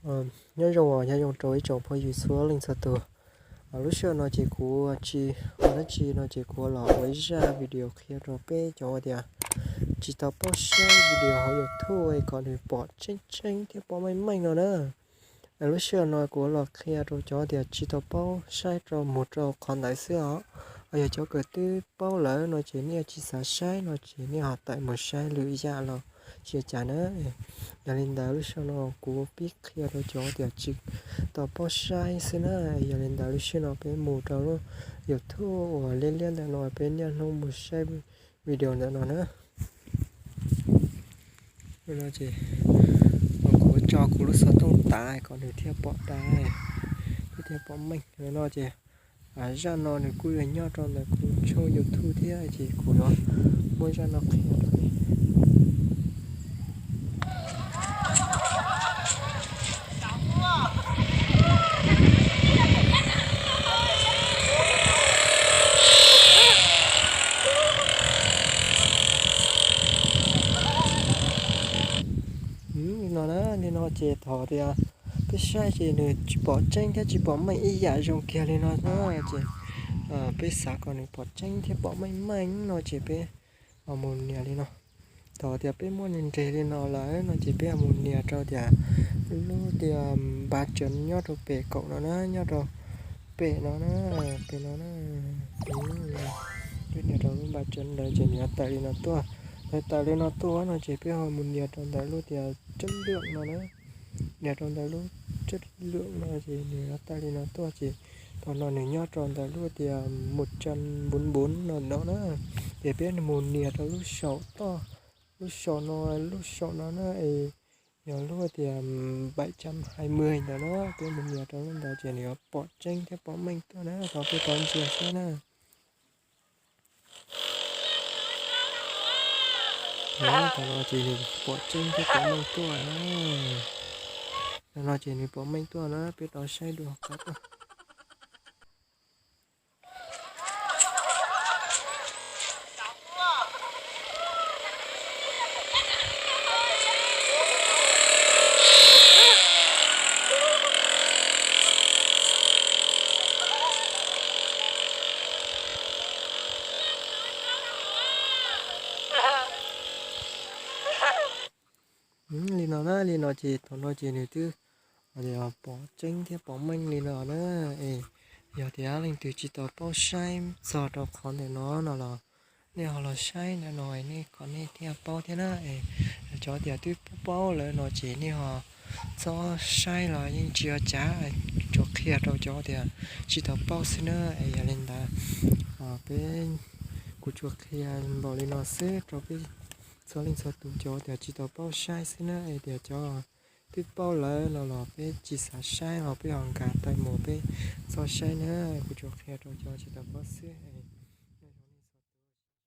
Nyob zoo, nyob zoo rau ib tsoom phooj ywg txhua leej txhua tus. Lub sij hawm no ces kuv tsis ua dab tsi no ces kuv los ua ib zaj video qhia rau peb cov uas tias tsis tau paub saib video hauv YouTube kom nws pom tseeb tseeb thiab pom meej meej no na. Lub sij hawm no kuv los qhia rau cov tias tsis tau paub saib rau mus rau qhov ntawd xwb os. Yog cov uas twb paub lawm no ces nej tsis xav saib no ces nej ho tawm mus saib lwm yam los tsis ua cas na. Yog li ntawd lub sij hawm no kuv pib qhia rau cov tias tsis tau paub saib xwb na. Yog li ntawd lub sij hawm no peb mus rau lub YouTube uas liab liab ntawm no peb niaj hnub mus saib video ntawm no na. Kuv tso kuv lub xov tooj tas kom nws thiaj pom tas, thiaj pom meej no ces zaj no nws kuj yuav nyob rau ntawm kuv tshooj YouTube thiab ces kuv yuav muab zaj no qhia rau nej. Li no na, li no ces thaum tias peb saib ces nws tsis pom tseeb thiab tsis pom meej ib yam zoo kiag li no na ces peb xav kom nws pom tseeb thiab pom meej meej no ces peb ho mus nias li no. Thaum tias peb muab nws nres li no lawm no ces peb ho mus nias rau tias lub tias npa tsev nyob rau pem kaum no na, nyob rau pem no na, pem no na. Peb nias rau lub npa tsev ntawd ces nws yuav tawm li no tuaj. Thaum tawm li no tuaj no ces peb ho mus nias rau ntawm lub tias chất lượng no na. Nias rau ntawm lub chất lượng no ces nws yuav tawm li no tuaj ces thaum no nws nyob rau ntawm lub tias một trăm bốn mươi bốn no no na. Ces peb mus nias rau lub saum toj, lub saum no, lub saum no na es yog lub tias bảy trăm hai mươi ntawd na, peb mus nias rau lub ntawd ces nws yuav pom tseeb thiab pom meej tuaj na, thov peb tau ntsia saib na. Thaum no ces nws pom tseeb thiab pom meej tuaj na. Thaum no ces nws pom meej tuaj na, peb tau saib dua qab tuaj. Li no na, li no ces thaum no ces nws twb pom tseeb thiab pom meej li no na. Es yog tias leej twg tsis tau paub saib txog rau qhov ntawm no no los nej ho los saib ntawm no nej kom nej thiaj paub thiab na. Es cov tias twb paub lawm no ces nej ho txhob saib los yeej tsis ua cas, tsuas qhia rau cov tias tsis tau paub xwb na. Es yog li ntawd peb, kuv tsuas qhia npaum li no xwb rau peb txhua leej txhua tus cov tias tsis tau paub saib xwb na. Es tias cov twb paub lawm no los peb tsis xav saib los peb ho nkag tawm mus peb txhob saib na. Kuv tsuas qhia rau cov tsis tau paub xwb.